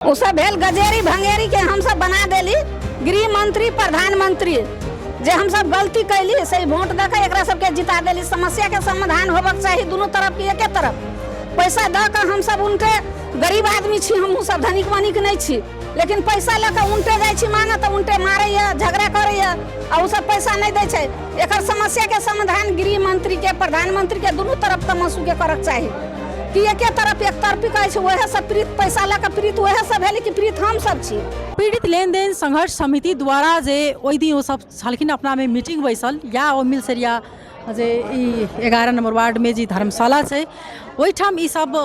ओ सब भेल गजेरी भंगेरी के हमसब बना देली गृह मंत्री प्रधानमंत्री। जे हमसब गलती कैली से वोट दऽ के एकरा सबके जिता देली। समस्या के समाधान होबक चाही दुनू तरफ के, एके तरफ पैसा दऽ के हमसब उनके, गरीब आदमी छी हमहूँ सब, धनिक वनिक नहीं छी, लेकिन पैसा लऽ के उनटे जाइ छी मांगे तऽ उनटे मारैया, झगड़ा करैया आ ओ सब पैसा नहीं दै छै। एकर समस्या के समाधान गृह मंत्री के प्रधानमंत्री के दुनू तरफ तमसू के करक चाही कि एके तरफ एक तरफी कहै छै। वएह सब पीड़ित पैसा लऽ के पीड़ित वएह सब भेलै कि पीड़ित हम सब छी। पीड़ित लेनदेन संघर्ष समिति द्वारा जे ओहि दिन ओ सब छलखिन अपनामे मीटिंग बैसल या ओ मिलसरिया जे ई 11 नंबर वार्डमे जे धर्मशाला छै ओहिठाम ई सब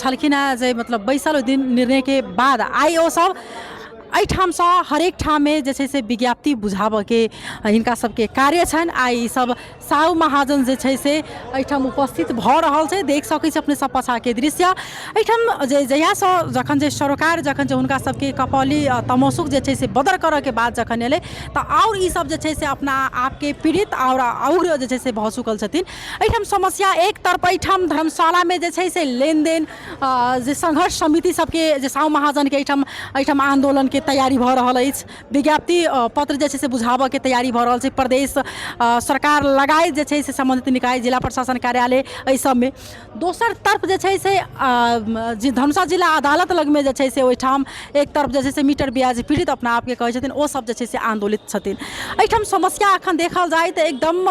छलखिन हेँ जे मतलब बैसल ओहि दिन निर्णयके बाद आइ ओ सब एहिठामसँ हरेक ठाममे जे छै से विज्ञप्ति बुझाबऽके हिनका सबके कार्य छनि। आइ ई सब साहु महाजन जे छै से एहिठाम उपस्थित भऽ रहल छै। देख सकै छी अपने सब पाछाँके दृश्य। एहिठाम जे जहियासँ जखन जे सरोकार जखन जे हुनका सबके कपौली तमसुक जे छै से बदर करऽके बाद जखन एलै तऽ आओर ई सब जे छै से अपना आपके पीड़ित आओर उग्र जे छै से भऽ चुकल छथिन। एहिठाम समस्या एक तरफ एहिठाम धर्मशालामे जे छै से लेनदेन जे संघर्ष समिति सबके जे साहु महाजनके एहिठाम आन्दोलनके तैयारी भऽ रहल अछि, विज्ञप्ति पत्र जे छै से बुझाबऽके तैयारी भऽ रहल छै। प्रदेश सरकार लगायत जे छै से सम्बन्धित निकाय जिला प्रशासन कार्यालय एहि सबमे। दोसर तरफ जे छै से जे धनुषा जिला अदालत लगमे जे छै से ओहिठाम एक तरफ जे छै से मीटर ब्याज पीड़ित अपना आपके कहै छथिन ओ सब जे छै से आन्दोलित छथिन। एहिठाम समस्या एखन देखल जाय तऽ एकदम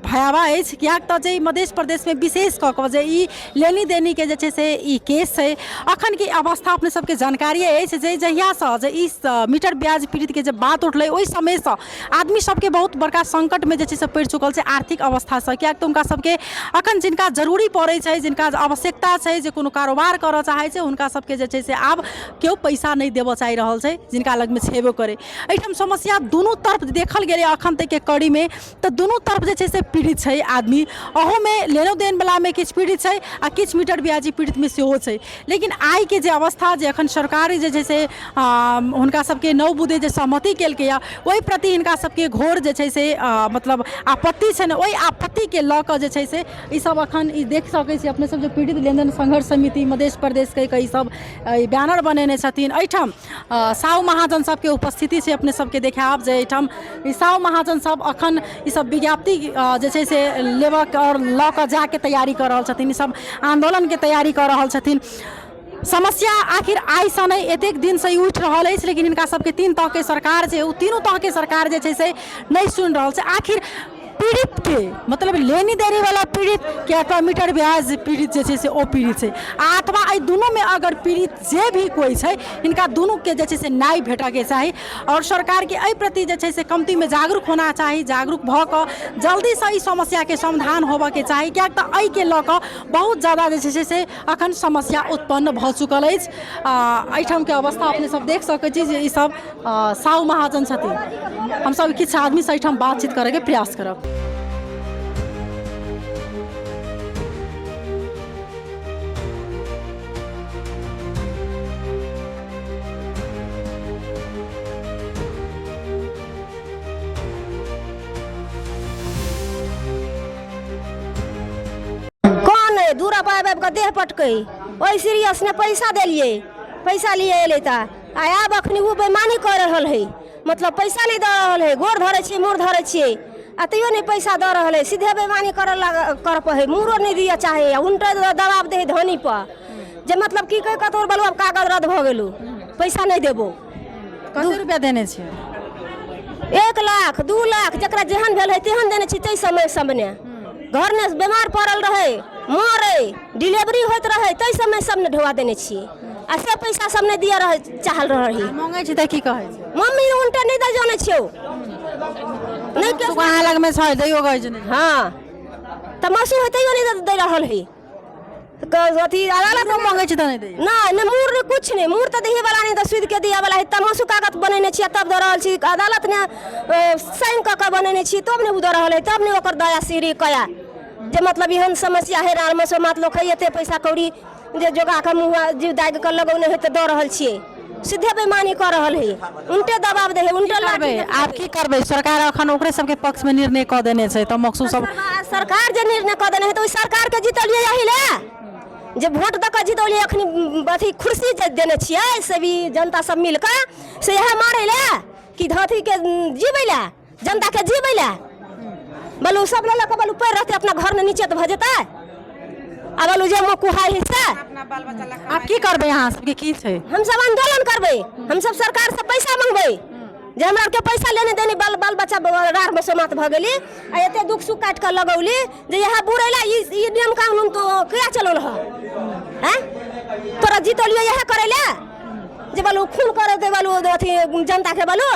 भयावह अछि, किएक तऽ जे मध्य प्रदेशमे विशेष कऽ कऽ जे ई लेनी देनीके जे छै से ई केस छै, अखनके अवस्था अपने सबके जानकारी अछि जे जहियासँ जे ई मीटर ब्याज पीड़ितके जे बात उठलै ओहि समयसँ आदमी सबके बहुत बड़का सङ्कटमे जे छै से पड़ि चुकल छै आर्थिक अवस्थासँ। किएक तऽ हुनका सबके अखन जिनका जरूरी पड़ै छै, जिनका आवश्यकता छै, जे कोनो कारोबार करऽ चाहै छै, हुनका सबके जे छै से आब केओ पैसा नहि देबऽ चाहि रहल छै जिनका लगमे छेबो करै। एहिठाम समस्या दुनू तरफ देखल गेलै अखन तकके कड़ीमे तऽ दुनू तरफ जे छै से पीड़ित छै आदमी। अहूमे लेनो देनवलामे किछु पीड़ित छै आ किछु मीटर ब्याजी पीड़ितमे सेहो छै। लेकिन आइके जे अवस्था जे अखन सरकार जे छै से हुनका सबके नौ बुधे जे सहमति केलकैए ओहि प्रति हिनका सबके घोर जे छै से मतलब आपत्ति छनि। ओहि आपत्तिके लऽ कऽ जे छै से ई सब अखन ई देख सकै छी अपने सब जे पीड़ित लेनदेन संघर्ष समिति मध्य प्रदेश कहि कऽ ई सब ई बैनर बनेने छथिन। एहिठाम साहु महाजन सबके उपस्थिति छै। अपने सबके देखायब जे एहिठाम ई साहु महाजन सब अखन ई सब विज्ञप्ति जे छै से लेबक आओर लऽ कऽ जाके तैयारी कऽ रहल छथिन। ई सब आन्दोलनके तैयारी कऽ रहल छथिन। समस्या आखिर आइसँ नहि एतेक दिनसँ ई उठि रहल अछि, लेकिन हिनका सबके तीन तहके सरकार छै ओ तीनू तहके सरकार जे छै से नहि सुनि रहल छै। आखिर पीड़ितके मतलब लेनी देनीवला पीड़ित कि अथवा मीटर ब्याज पीड़ित जे छै से ओ पीड़ित छै, आ अथवा एहि दुनूमे अगर पीड़ित जे भी कोइ छै हिनका दुनूके जे छै से न्याय भेटऽके चाही। आओर सरकारके एहि प्रति जे छै से कमतीमे जागरूक होना चाही। जागरूक भऽ कऽ जल्दीसँ ई समस्याके समाधान होबऽके चाही, किएक तऽ एहिके लऽ कऽ बहुत जादा जे छै से अखन समस्या उत्पन्न भऽ चुकल अछि। एहिठामके अवस्था अपने सब देख सकै छी जे ई सब साहु महाजन छथिन। हमसब किछु आदमीसँ एहिठाम बातचीत करैके प्रयास करब। कौन है दूरा पर आबि कऽ देह पटकै ओहि सीरियस ने पैसा देलियै, पैसा लिए एलै तऽ आ आब अखनी ओ बेमानी कऽ रहल है, मतलब पैसा नहि दऽ रहल है। गोर धरै छियै, मुँह धरै छियै आ तैयो नहि पैसा दऽ रहल है। सीधे बेमानी करऽ लाग कर पर है, मुँहो नहि दिअ चाहै है, उल्टे दबाब दै है धनी पर जे मतलब की कहि कऽ तोर बलुआ कागज रद्द भऽ गेलौ, पैसा नहि देबौ। कते रुपया देने छियै? 1 लाख 2 लाख जकरा जेहन भेल है तेहन देने छी। ताहि समय सबने घरमे बीमार पड़ल रहै, मरै, डिलीवरी होइत रहै, ताहि समय सब ने ढोआ देने छी आ से पैसा सब नहि दिअ रहै चाहल रहै। मांगै छी तऽ की कहै छै? मम्मी उनटे नहि दऽ जानै छियौ नहि के अहाँ लगमे छै दैयो कहै छै नहि। हँ तऽ मसू है तैयो नहि दऽ रहल है। अथी अदालत मुरो मांगै छी तऽ नहि दैया? नहि नहि, मूर नहि, कुछ नहि, मूर तऽ दैहे वाला नहि तऽ सूद के दिअ वाला है। तमाशू कागज बनेने छियै तब दऽ रहल छी। अदालत ने साइन कऽ कऽ बनेने छी तब ने ओ दऽ रहल है, तब ने ओकर दया सीढ़ी कया जे मतलब एहन समस्या है। राम मसोमात लोक है, एते पैसा कौड़ी जे जोगा कऽ मुँह जीव दागि कऽ लगौने है तऽ दऽ रहल छियै। सीधे बेईमानी कऽ रहल है, उल्टे दबाव दै है, उल्टे करबै। आब की करबै? सरकार अखन ओकरे सबके पक्षमे निर्णय कऽ देने छै तऽ मकसू सब सरकार जे निर्णय कऽ देने है तऽ ओहि सरकारके जीतलियै एहि लए। जे वोट दऽ कऽ जितौलियै अखनी अथी कुर्सी जे देने छियै से भी जनता सब मिल कऽ से इएह मारै लए कि अथीके जीबै लए जनताके जीबै लए बोलू सब लऽ लऽ कऽ बोलू पड़ि रहतै अपना घरमे नीचे तऽ भऽ जेतै आ बोलू जे मुँह कुहाइ हइ से। आब की करबै अहाँ सबके की छै? हमसब आंदोलन करबै, हमसब सरकारसँ पैसा मंगबै जे हमरा आरके पैसा लेने देने बाल बाल बच्चा राड़ मसोमात भऽ गेली आ एते दुख सुख काटि कऽ लगौली जे इएह बुड़ैला ई ई नियम कानून तो किया चलल हँ? आँय, तोरा जीतलियो इएह करै लए जे बोलू खून करै बोलू अथी जनताके बोलू।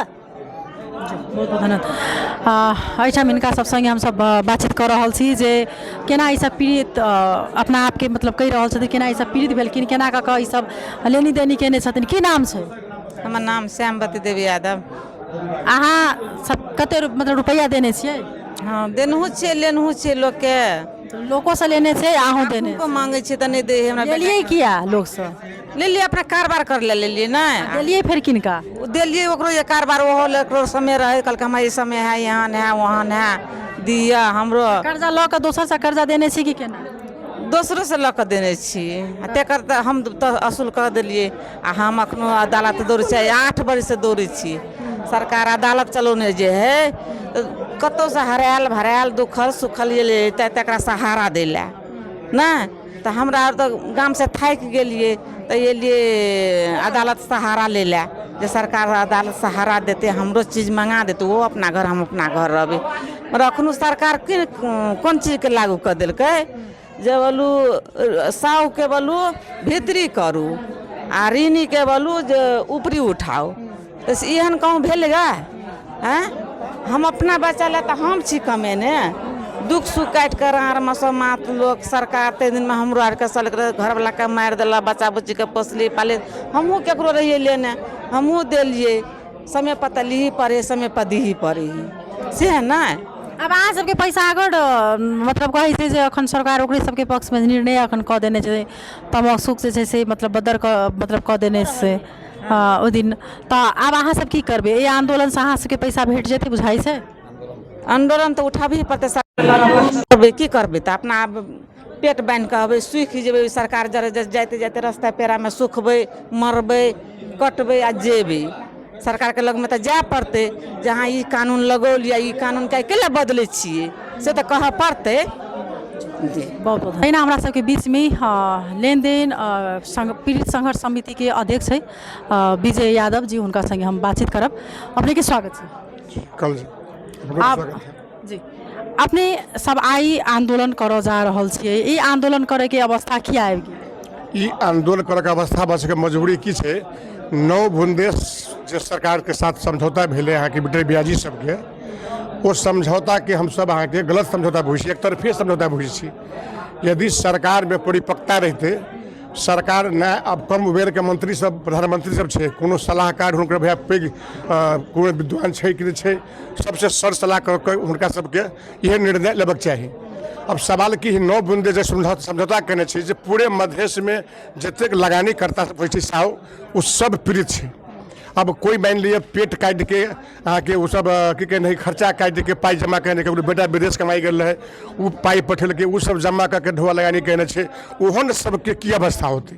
बहुत बहुत धन्यवाद। एहिठाम हिनका सब सङ्गे हमसब बातचीत कऽ रहल छी जे केना ई सब पीड़ित अपना आपके मतलब कहि रहल छथिन, केना ई सब पीड़ित भेलखिन, केना कऽ कऽ ई सब लेनी देनी केने छथिन। की नाम छै? हमर नाम श्यामवती देवी यादव। अहाँ सब कते मतलब रुपैआ देने छियै? हँ, देनहु छियै, लेनहु छियै लोकके। लोकोसँ लेने छै, अहूँ देने? को मांगै छियै तऽ नहि दै है हमरा। लेलियै किया लोकसँ? लेलियै अपना कारबार कर ले लेलियै, नहि देलियै फेर किनका? ओ देलियै ओकरो जे कारबार ओहो ले ओकरो समय रहै, कहलकै हमरा ई समय है, यहाँ है वहाँ है, दिअ हमरो। कर्जा लऽ कऽ दोसरसँ कर्जा देने छी कि केना? दोसरोसँ लऽ कऽ देने छी आ तेकर तऽ हम तऽ असूल कऽ देलियै आ हम एखनो अदालत दौड़ै छियै, 8 बरिससँ दौड़ै छी। सरकार अदालत चलौने जे हइ तऽ कतहुसँ हरायल भरायल दुखल सुखल एलै तऽ तकरा सहारा दै लए नहि तऽ हमरा आर तऽ गामसँ थाकि गेलियै तऽ एलियै अदालत सहारा लै लए जे सरकार अदालत सहारा देतै, हमरो चीज मङ्गा देतै, ओ अपना घर हम अपना घर रहबै। मगर एखनो सरकार की कोन चीजके लागू कऽ देलकै जे बोलू साहुके बोलू भीतरी करू आ ऋणीके बोलू जे ऊपरी उठाउ, तऽ से एहन कहूँ भेल गऽ? आँय, हम अपना बच्चा लए तऽ हम छी कमेने दुख सुख काटि कऽ राँड़ मसोमात लोक सरकार ताहि दिनमे हमरो आरके सलक घरवलाके मारि देलक, बच्चा बुच्चीके पोसली पालली, हमहूँ ककरो रहियै लेने, हमहूँ देलियै समय पर तऽ लिही पड़ै, समय पर दीही पड़ै से है ने। आब अहाँ सबके पैसा अगर मतलब कहै छै जे अखन सरकार ओकरे सबके पक्षमे निर्णय अखन कऽ देने छै, तमसुक जे छै से मतलब बदर कऽ मतलब कऽ देने छै ओहि दिन, तऽ आब अहाँ सब की करबै? एहि आन्दोलनसँ अहाँ सबके पैसा भेट जेतै बुझाइ छै? आन्दोलन तऽ उठाबही पड़तै, करबै की करबै तऽ अपना आब पेट बान्हि कऽ अबै सुखि जेबै सरकार जरे जाइते जाइते रस्ता पेड़ामे सुखबै, मरबै, कटबै आ जेबै सरकारके लगमे तऽ जाय पड़तै जे अहाँ ई कानून लगौलियै, ई कानूनके केला बदलै छियै से तऽ कहऽ पड़तै। जी बहुत बहुत। एहिना हमरा सबके बीचमे लेनदेन पीड़ित संघर्ष समितिके अध्यक्ष है विजय यादव जी, हुनका संगे हम बातचीत करब। अपनेके स्वागत छै। कल आप जी अपने सब आइ आंदोलन करऽ जा रहल छियै, ई आंदोलन करैके अवस्था किया आबि गेल? ई आंदोलन करैके अवस्था बस के मजबूरी की छै, 9 बुंदे जे सरकार के साथ समझौता भेलै अहाँके बिटर ब्याजी सबके, ओ समझौता के हमसब अहाँके गलत समझौता बुझै छी, एकतरफे समझौता बुझै छी। यदि सरकारमे परिपक्वता रहितै, सरकार नहि आब कम उमेरके मंत्री सब प्रधानमंत्री सब छै, कोनो सलाहकार हुनकर भैया पैघ कोनो विद्वान छै कि नहि छै, सबसे सर सलाह कऽ के हुनका सबके इएह निर्णय लेबक चाही। अब सवाल की 9 बुंदे जे समझौता केने छै जे पूरे मधेशमे जतेक लगानी कर्ता सब होइ छै साहु, ओ सब पीड़ित छै। अब कोइ मानि लिअ पेट काटिके अहाँके ओ सब की कहै खर्चा काटिके पाइ जमा केने, ककरो बेटा विदेश कमाइ गेल रहै ओ पाइ पठेलकै, ओ सब जमा कऽ के ढोआ लगानी केने छै, ओहन सबके की अवस्था होतै?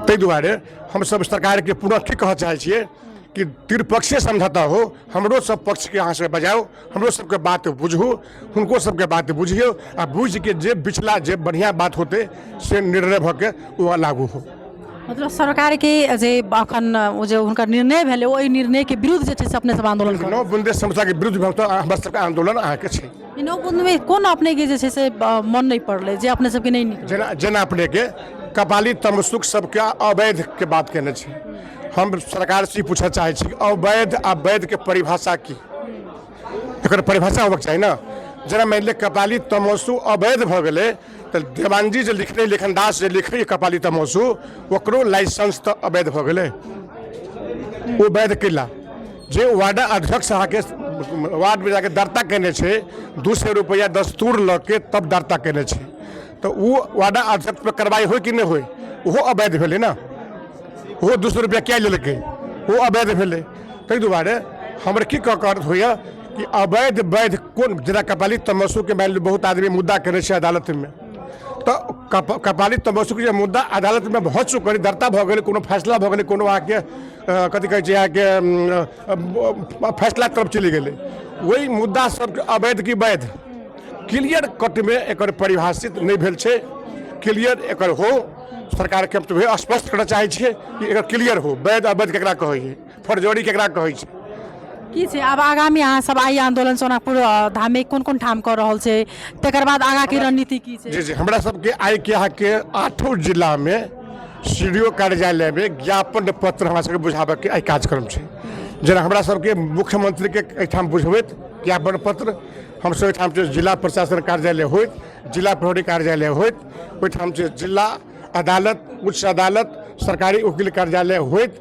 ताहि दुआरे हमसब सरकारके पुनः की कहऽ चाहै छियै कि त्रिपक्षीय समझौता हो, हमरो सब पक्षके अहाँ सब बजाउ, हमरो सबके बात बुझू, हुनको सबके बात बुझियौ आ बुझिके जे बिचला जे बढ़िआँ बात होतै से निर्णय भऽ के ओ लागू हो। मतलब सरकारके जे अखन ओ जे हुनकर निर्णय भेलै ओहि निर्णयके विरुद्ध जे छै से अपने सब आंदोलन करू। 9 बुंदे समझौताके विरुद्ध हमरा सबके आंदोलन अहाँके छै। ई 9 बुंदमे कोन अपनेके जे छै से मन नहि पड़लै जे अपने सबके नहि नीक? जेना जेना अपनेके कपाली तमसुक सबके अवैधके बात केने छै, हम सरकार से पूछऽ चाहै छी अवैध आ वैधके परिभाषा की? एकर परिभाषा होबक चाही ने। जेना मानि लिअ कपाली तमसु अवैध भऽ गेलै तऽ देवानजी जे लिखने, लेखनदास जे लिखै कपाली तमसु, ओकरो लाइसेंस तऽ अवैध भऽ गेलै, ओ वैध केला? जे वार्ड अध्यक्ष अहाँके वार्डमे जाके दर्ता केने छै, 200 रुपैआ दस्तूर लऽ के तब दर्ता केने छै, तऽ ओ वार्ड अध्यक्ष पर कार्रवाई होइ कि नहि होइ? ओहो अवैध भेलै ने, ओहो 200 रुपैआ किया लेलकै, ओ अवैध भेलै। ताहि दुआरे हमर की कह अर्थ होइए कि अवैध वैध कोन, जेना कपाली तमसुके मानि लिअ बहुत आदमी मुद्दा केने छै अदालतमे, तऽ कपाली तमसुक जे मुद्दा अदालतमे भऽ चुकल, दर्ता भऽ गेलै, कोनो फैसला भऽ गेलै, कोनो अहाँके कथी कहै छै अहाँके फैसला तरफ चलि गेलै, ओहि मुद्दा सबके अवैध कि वैध क्लियर कटमे एकर परिभाषित नहि भेल छै। क्लियर एकर हो, सरकारके हम तऽ स्पष्ट करऽ चाहै छियै कि एकर क्लियर हो, वैध अवैध केकरा कहै छै, फौजदारी केकरा कहै छै। की छै आब आगामी अहाँ सब आइ आंदोलन सोनापुर धाममे कोन कोन ठाम कऽ रहल छै, तकर बाद आगाँके रणनीति की छै? जी जी, हमरा सबके आइके अहाँके 8 जिलामे सी डी ओ कार्यालयमे ज्ञापन पत्र हमरा सबके बुझाबऽके आइ कार्यक्रम छै। जेना हमरा सबके मुख्यमंत्रीके एहिठाम बुझबैत ज्ञापन पत्र हमसब एहिठाम जे जिला प्रशासन कार्यालय होइत, जिला प्रहरी कार्यालय होइत, ओहिठाम जे जिला अदालत, उच्च अदालत, सरकारी वकील कार्यालय होइत,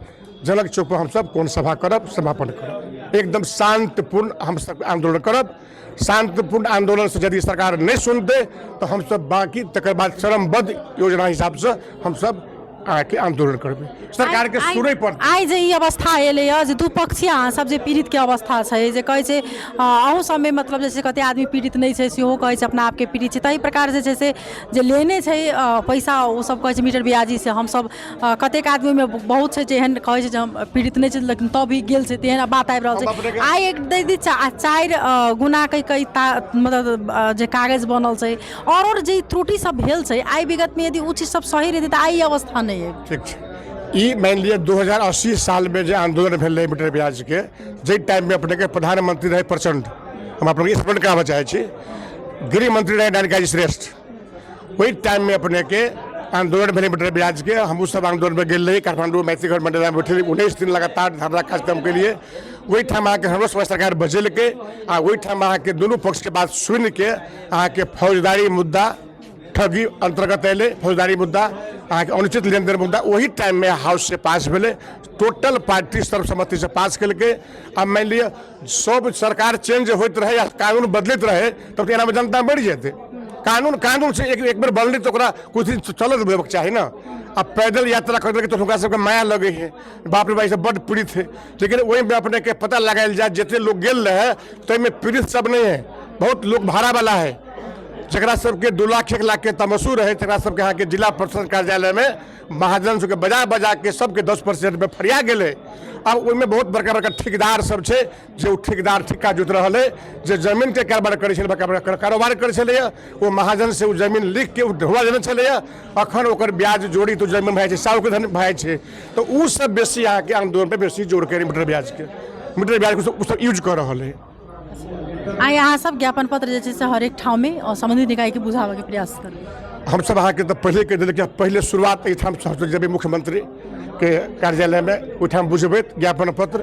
जनक चौक पर हमसब कोन सभा करब, समापन करब। एकदम शांतिपूर्ण हमसब आंदोलन करब। शांतिपूर्ण आंदोलन से यदि सरकार नहीं सुनते तो हमसब बाकी तकर बाद चरमबद्ध योजना हिसाब से हमसब अहाँके आंदोलन करबै, सरकारके सुनै पड़तै। आइ जे ई अवस्था एलैए जे दुपक्षीय अहाँ सब जे पीड़ितके अवस्था छै, जे कहै छै अहू सबमे मतलब जे छै कते आदमी पीड़ित नहि छै सेहो कहै छै अपना आपके पीड़ित छै, ताहि प्रकार जे छै से जे लेने छै पैसा ओ सब कहै छै मीटर ब्याजी से हमसब कतेक आदमीमे बहुत छै जे एहन कहै छै जे हम पीड़ित नहि छै लेकिन तब भी गेल छै, तेहन बात आबि रहल छै। आइ एक यदि 4 गुणाके कई मतलब जे कागज बनल छै आओर जे त्रुटि सब भेल छै आइ विगतमे, यदि ओ चीज सब सही रहितै तऽ आइ ई अवस्था नहि अइ। ठीक छै, ई मानि लिअ 2080 सालमे जे आन्दोलन भेल रहै मीटर ब्याजके, जाहि टाइममे अपनेके प्रधानमंत्री रहै प्रचण्ड, हम अपनेके स्मरण कराबऽ चाहै छी, गृह मंत्री रहै नारायण श्रेष्ठ, ओहि टाइममे अपनेके आन्दोलन भेलै मीटर ब्याजके। हमहूँ सब आन्दोलनमे गेल रही, काठमाण्डू मैथिली घर मंडलमे बैठल 19 दिन लगातार धरना कार्यक्रम केलिए। ओहिठाम अहाँके हमरो सबके सरकार बजेलकै आ ओहिठाम अहाँके दुनू पक्षके बात सुनिके अहाँके फौजदारी मुद्दा ठगी अन्तर्गत अयलै, फौजदारी मुद्दा अहाँके अनुचित लेनदेन मुद्दा ओही टाइममे हाउससँ पास भेलै, टोटल पार्टी सर्वसम्मतिसँ पास केलकै। आब मानि लिअ सब सरकार चेंज होइत रहै या कानून बदलैत रहै तब तऽ एनामे जनता मरि जेतै। कानून कानून से एक बेर बनलै तऽ ओकरा कुछ दिन चलत देबऽके चाही ने। आ पैदल यात्रा करैत तऽ हुनका सबके माया लगै है, बाप रे बाप ई सब बड्ड पीड़ित है, लेकिन ओहिमे अपनेके पता लगायल जाय जते लोग गेल रहै ताहिमे पीड़ित सब नहि है, बहुत लोग भाड़ावला है, जकरा सबके 2 लाख 1 लाख के तमसू रहै तकरा सबके अहाँके जिला प्रशासन कार्यालयमे महाजन सबके बजा बजा के सबके 10% में फरिया गेलै। आब ओहिमे बहुत बड़का बड़का ठेकेदार सब छै जे ओ ठेकेदार ठिक्का जोति रहल है, जे जमीनके कारोबार करै छलै, बड़का बड़का कारोबार करै छलैए, ओ महाजन से ओ जमीन लिख के ओ ढोआ देने छलैए, अखन ओकर ब्याज जोड़ी तऽ जमीन भए जाइ छै, साहुके धन भए जाइ छै। तऽ ओ सब बेसी अहाँके आन्दोलन पर बेसी जोर करै मीटर ब्याजके, मीटर ब्याजके ओ सब यूज कऽ रहल है। आइ अहाँ सब ज्ञापन पत्र जे छै से हरेक ठाममे और सम्बन्धित निकायके बुझाबऽके प्रयास करबै। हमसब अहाँके तऽ पहिले कहि देलक कि पहिले शुरुआत एहिठाम हमसब जेबै मुख्यमंत्रीके कार्यालयमे, ओहिठाम बुझबैत ज्ञापन पत्र,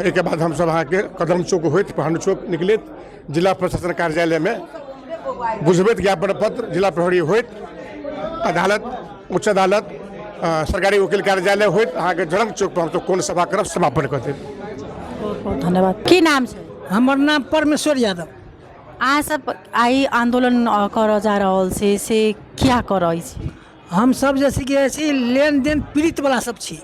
एहिके बाद हमसब अहाँके कदम चौक होइत पहाड़ चौक निकलैत जिला प्रशासन कार्यालयमे बुझबैत ज्ञापन पत्र, जिला प्रहरी होइत अदालत, उच्च अदालत, सरकारी वकील कार्यालय होइत अहाँके जनक चौक पर हमसब कोन सभा करब समापन कऽ देब। बहुत बहुत धन्यवाद। की नाम छै? हमर नाम परमेश्वर यादव। अहाँ सब आइ आंदोलन करऽ जा रहल छी से किया कऽ रहल छी? हम सब जैसे कि ऐसे लेन देन पीड़ित वाला सब छी,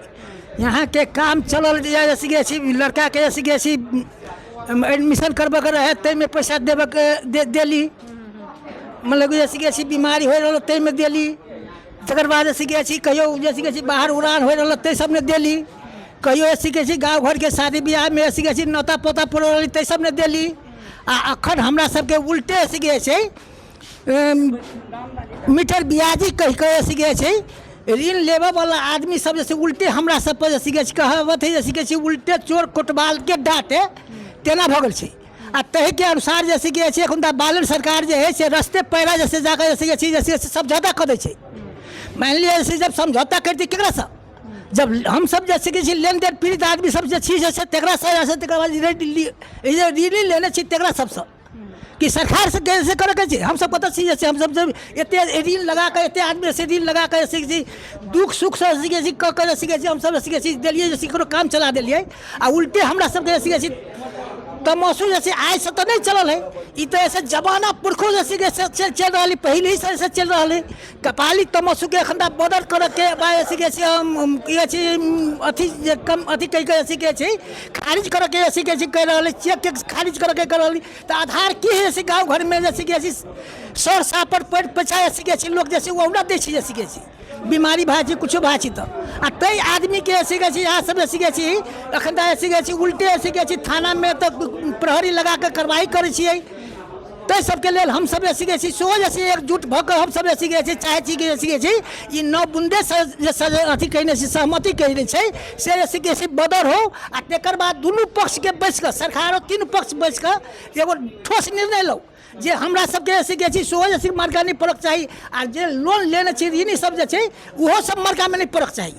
यहाँ के काम चलल जे जैसे कि ऐसे लड़का के जैसे कि ऐसे एडमिशन करबऽ के रहे ताहिमे पैसा देबऽ के देली, मतलब जैसे कि ऐसे बीमारी हो रहल ताहिमे देली, तकर बाद जैसे कि ऐसे कहियो जैसे कि ऐसे बाहर उड़ान हो रहल ताहि सबमे देली, कहियो ऐसे कि ऐसे गाँव घरके शादी बियाहमे ऐसे कि ऐसे नौता पोता पड़ल रहल ताहि सबमे देली। आ अखन हमरा सबके उल्टे ऐसे कि ऐसे मीटर ब्याजी कहि कऽ जैसे कि छै ऋण लेबऽवला आदमी सब जैसे उल्टे हमरा सब पर जैसे कि कहावत है जैसे कि उल्टे चोर कोतवालके डाँटे तेना भऽ गेल छै। आ ताहिके अनुसार जैसे कि छै एखन बालन सरकार जे है से रस्ते पैरा जैसे जाकऽ जैसे कि जैसे समझौता कऽ दै छै। मानि लिअ जैसे जब समझौता करतै केकरासँ, जब हमसब जैसे कि लेनदेन पीड़ित आदमी सब जे छी जैसे तकरासँ जैसे तकर बाद ऋण लेने छी तकरा सबसँ कि सरकार से कैसे करे के छै। हमसब कतऽ छी जैसे हमसब जब एते ऋण लगा कऽ एते आदमी से ऋण लगा कऽ जैसे कि दुख सुख से जैसे कि कऽ कऽ जैसे कि हमसब जैसे कि देलियै जैसे ककरो काम चला देलियै आ उल्टे हमरा सबके जैसे कि तमसु जैसे आइ से तऽ नहि चलल है, ई तऽ ऐसे जमाना पुरखो जैसे कि से चलि रहल है, पहिले ही से ऐसे चलि रहल है। कपाली तमसुके एखन बदल करऽके बा जैसे कि से हम की कहै छै अथी जे कम अथी कहि कऽ जैसे कि छै खारिज करऽके जैसे कि कहि रहल है, चेकके खारिज करऽके कहि रहल है। तऽ आधार की है जैसे गाँव घरमे जैसे कि सर सापर पैर पैसा जैसे कि लोक जैसे ओहुना दै छै जैसे कि बीमारी भए छै किछो भए छै तऽ आ ताहि आदमीके जैसे कहै छै यहाँ सब जैसे कहै छै एखन तऽ जैसे कहै छै उल्टे जैसे कहै छै थानामे तऽ प्रहरी लगा कऽ कार्रवाही करै छियै। ताहि सबके लेल हमसब जैसे कहै छी सेहो जैसे एकजुट भऽ कऽ हमसब जैसे कहै छी चाहै छी कि जैसे कहै छी ई नौ बुन्दे जे अथी कयने छै सहमति कयने छै से जैसे कहै छै बदर हो आ तकर बाद दुनू पक्षके बैसि कऽ सरकारो तीनू पक्ष बैसि कऽ एगो ठोस निर्णय लौ जे हमरा सबके जैसे कहै छी सेहो जैसे मरका नहि पड़क चाही आ जे लोन लेने छै ऋणी सब जे छै ओहो सब मरकामे नहि पड़क चाही।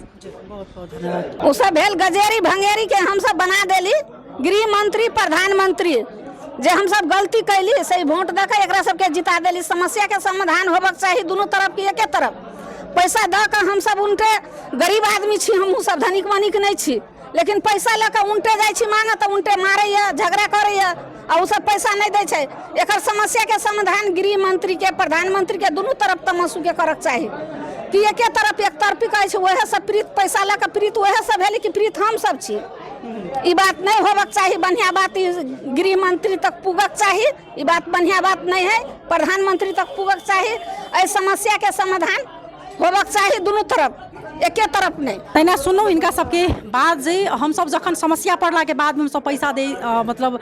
ओ सब भेल गजेरी भंगेरी के हमसब बना देली गृह मंत्री प्रधानमंत्री, जे हमसब गलती कैली से वोट दऽ कऽ एकरा सबके जिता देली। समस्या के समाधान होबक चाही दुनू तरफ के, एके तरफ पैसा दऽ कऽ हमसब उनटे गरीब आदमी छी, हमहूँ सब धनिक मनिक नहि छी, लेकिन पैसा लऽ कऽ उनटे जाइ छी मांगऽ तऽ उनटे मारैया झगड़ा करैया आ ओ सब पैसा नहि दै छै। एकर समस्या के समाधान गृह मंत्री के प्रधानमंत्री के दुनू तरफ तमसु के करक चाही कि एके तरफ एक तरफी कहै छै वएह सब प्रीत पैसा लऽ कऽ प्रीत वएह सब भेलै कि प्रीत हम सब छी, ई बात नहि होबक चाही। बढ़िया बात ई गृह मंत्री तक पुगक चाही, ई बात बढ़िया बात नहि है, प्रधानमंत्री तक पुगक चाही। एहि समस्या के समाधान होबक चाही दुनू तरफ, एके तरफ नहि। तहिना सुनलहुँ हिनका सबके बात जे हमसब जखन समस्या पड़लाके बादमे हमसब पैसा दे मतलब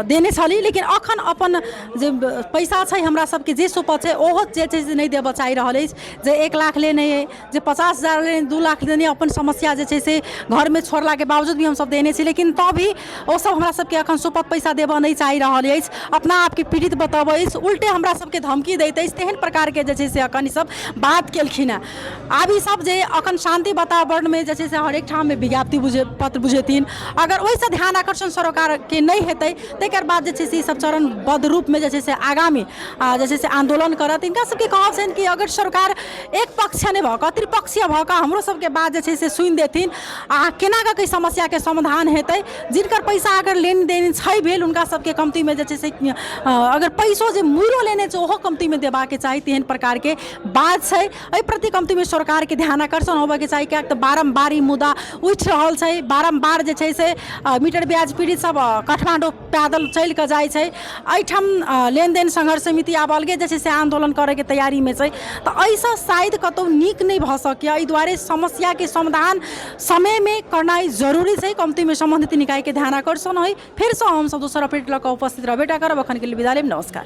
देने छली, लेकिन अखन अपन जे पैसा छै हमरा सबके जे सुपत छै ओहो जे छै से नहि देबऽ चाहि रहल अछि। जे 1 लाख लेने अइ, जे 50,000 लेने, 2 लाख लेने, अपन समस्या जे छै से घरमे छोड़लाके बावजूद भी हमसब देने छी, लेकिन तब भी ओसब हमरा सबके अखन सुपत पैसा देबऽ नहि चाहि रहल अछि, अपना आपके पीड़ित बतबै अछि, उल्टे हमरा सबके धमकी दैत अछि। तेहन प्रकारके जे छै से अखन ईसब बात केलखिन हेँ। आब ईसब जे अखन शान्ति वातावरणमे जे छै से हरेक ठाममे विज्ञप्ति बुझे पत्र बुझेथिन, अगर ओहिसँ ध्यान आकर्षण सरोकारके नहि हेतै तकर बाद जे छै से ईसब चरणबद्ध रूपमे जे छै से आगामी जे छै से आन्दोलन करत। हिनका सबके कहब छनि कि अगर सरकार एक पक्ष नहि भऽ कऽ त्रिपक्षीय भऽ कऽ हमरो सबके बात जे छै से सुनि देथिन आ केना कऽ के समस्याके समाधान हेतै। जिनकर पैसा अगर लेनदेन छै भेल हुनका सबके कमतीमे जे छै से अगर पैसो जे मुड़ो लेने छै ओहो कमतीमे देबाके चाही, तेहन प्रकारके बात छै। एहि प्रति कमतीमे सरकारके ध्यान आकर्षण होबऽके चाही, किएक तऽ बारम्बार ई मुद्दा उठि रहल छै। बारम्बार जे छै से मीटर ब्याज पीड़ित सब काठमाण्डू पैदल चलि कऽ जाइ छै। एहिठाम लेनदेन संघर्ष समिति आब अलगे जे छै से आन्दोलन करैके तैयारीमे छै, तऽ एहिसँ शायद कतहु नीक नहि भऽ सकैए। एहि दुआरे समस्याके समाधान समयमे करनाइ जरूरी छै। कमतीमे सम्बन्धित निकायके ध्यान आकर्षण होइ। फेरसँ हमसब दोसर अपडेट लऽ कऽ उपस्थित रहबे टा करब। अखनके लेल विदा लेब, नमस्कार।